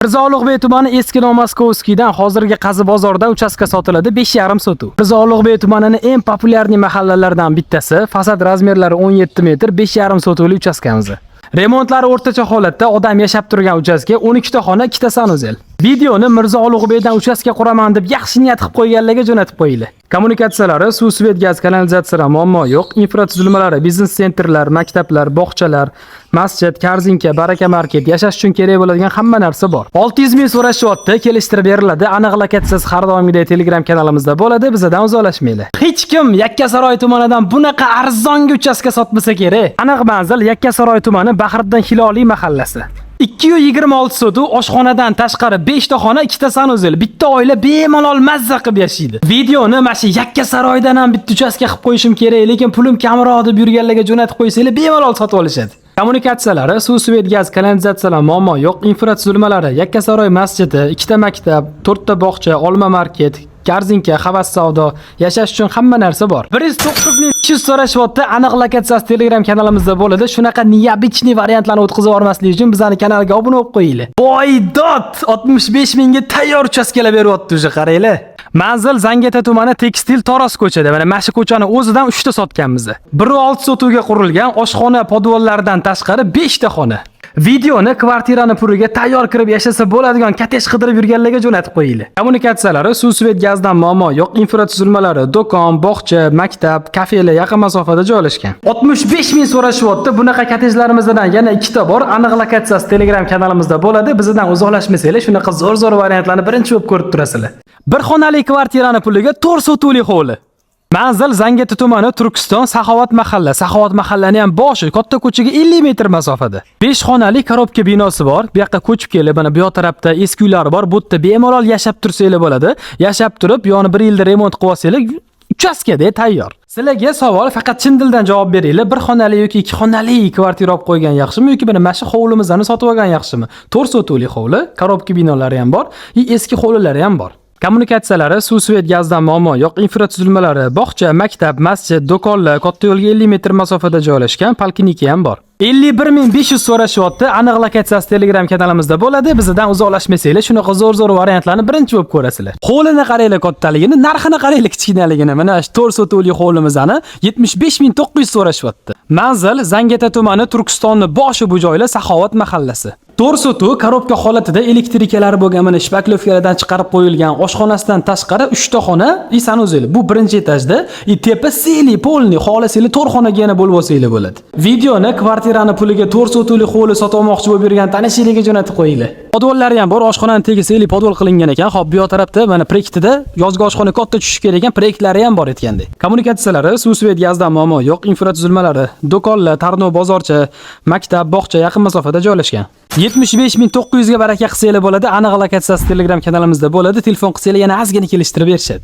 Mirzo Ulug'bek tumani Eski Novmoskovskiydan hozirgi Qazi bozorida uchastka sotiladi 5,5 sotuv. Mirzo Ulug'bek tumanini eng популярный mahallalaridan bittasi, fasad razmerlari 17 metr, 5,5 sotuvli uchastkamiz. Remontlari o'rtacha holatda, odam yashab turgan uchastka, 12 ta xona, 2 ta санузел. Videoni Mirzo Ulug'bekdan uchastka quraman deb yaxshi niyat qilib qo'yganlarga jo'natib qo'yinglar. Kommunikatsiyalari, suv, свет, gaz, kanalizatsiyalar muammo yo'q. Infratuzilmalari, biznes sentrlar, maktablar, bog'chalar, masjid, korzinka, Baraka market, yashash uchun kerak bo'ladigan hamma narsa bor. 600 ming so'rashyapti, kelishtirib beriladi. Aniq lokatsiyasi har doimgidek Telegram kanalimizda bo'ladi. Bizdan uzoqlashmanglar. Hech kim Yakkasaroy tumanidan bunaqa arzonga uchastka sotmasa kerak. Aniq manzil Yakkasaroy tumani, Bahriddin Hiloliy mahallasi. 226 sotuv, oshxonadan tashqari 5 ta xona, 2 ta санузел, bitta oila bemalol mazza qilib yashaydi. Videoni mana shu Yakkasaroydan ham bitta uchastka qilib qo'yishim kerak, lekin pulim kamroq deb yurganlarga jo'natib qo'ysanglar, bemalol sotib olishadi. Kommunikatsiyalari, suv, свет, gaz, kanalizatsiyalar muammo yo'q. Infratuzilmalari, Yakkasaroy masjidi, ikkita maktab, to'rtta bog'cha, Olma market, korzinka, Havas savdo, yashash uchun hamma narsa bor. 109 500 so'rashyapti. Aniq lokatsiyasi Telegram kanalimizda bo'ladi. Shunaqa необычный variantlarni o'tkazib yubormaslik uchun bizning kanalga obuna bo'lib qo'yinglar. Boydod 65 mingga tayyor uchastkalar beryapti уже, qaranglar. Manzil Zangiota tumani, Tekstil Taros ko'chada. Mana shu ko'chani o'zidan 3 ta sotganmiz. 1.6 sotuvga qurilgan oshxona, podvallardan tashqari 5 ta xona. Videoni kvartirani puliga tayyor kirib yashasa bo'ladigan kottej qidirib yurganlarga jo'natib qo'yinglar. Kommunikatsiyalari, suv, свет, gazdan muammo yo'q. Infratuzilmalari, do'kon, bog'cha, maktab, kafelar yaqin masofada joylashgan. 65 ming so'rashyapti. Bunaqa kottejlarimizdan yana ikkita bor. Aniq lokatsiyasi Telegram kanalimizda bo'ladi. Bizdan uzoqlashmasanglar, shunaqa zo'r-zo'r variantlarni birinchi bo'lib ko'rib turasizlar. Bir xonali kvartirani puliga 4 sotuvli hovli. Manzil Zangiota tumani, Turkiston, Saxovat mahalla. Saxovat mahallani ham boshi, katta ko'chaga 50 metr masofada. 5 xonali коробка binosi bor. Bu yoqqa ko'chib kelib, mana bu yoq tarafda eski uylar bor. Bu yerda bemalol yashab tursanglar bo'ladi. Yashab turib, yoni bir yilda remont qilib olsanglar, uchastkada tayyor. Sizlarga savol, faqat chin dildan javob beringlar. Bir xonali yoki ikki xonali kvartira olib qo'ygan yaxshimi yoki mana shu hovlimizni sotib olgan yaxshimi? 4 sotuvli hovli, коробка binolari ham bor, и eski hovlilari ham bor. Kommunikatsiyalari, suv, свет, gazdan muammo yo'q, infratuzilmalari, bog'cha, maktab, masjid, do'konlar, katta yo'lga 50 metr masofada joylashgan, poliklinika ham bor. 51 500 so'rashyapti. Aniq lokatsiyasi Telegram kanalimizda bo'ladi. Bizdan uzoqlashmasanglar, shunaqa zo'r-zo'r variantlarni birinchi bo'lib ko'rasizlar. Hovlini qaranglar kattaligini, narxini qaranglar kichkinaligini. Mana shu 4 sotuvli hovlimizni 75 900 so'rashyapti. Manzil Zangiota tumani, Turkistonni boshi bu joylar, Saxovat mahallasi. 4 sotuv, коробка holatida, elektrikalari bo'lgan, mana шпаклёвка lardan chiqarib qo'yilgan, oshxonasidan tashqari 3 ta xona и санузел. Bu birinchi etajda и tepa целый полный, xohlasanglar to'rt xonaga yana bo'lib olsanglar bo'ladi. Videoni kvartirani puliga 4 sotuvli hovli sotib olmoqchi bo'lib yurgan tanishinglarga jo'natib qo'yinglar. Podvallari ham bor, oshxonani tagi целый podval qilingan ekan. Xo'p, bu yoq tarafda mana proyektida yozgi oshxona katta tushishi kerak ekan, proyektlari ham bor aytgandek. Kommunikatsiyalari, suv, свет, gazdan muammo yo'q, infratuzilmalari, do'konlar, Tarnov bozorcha, maktab, bog'cha yaqin masofada joylashgan. 75 900 ga baraka qilsanglar bo'ladi. Aniq lokatsiyasi Telegram kanalimizda bo'ladi. Telefon qilsanglar, yana ozgina kelishtirib berishadi.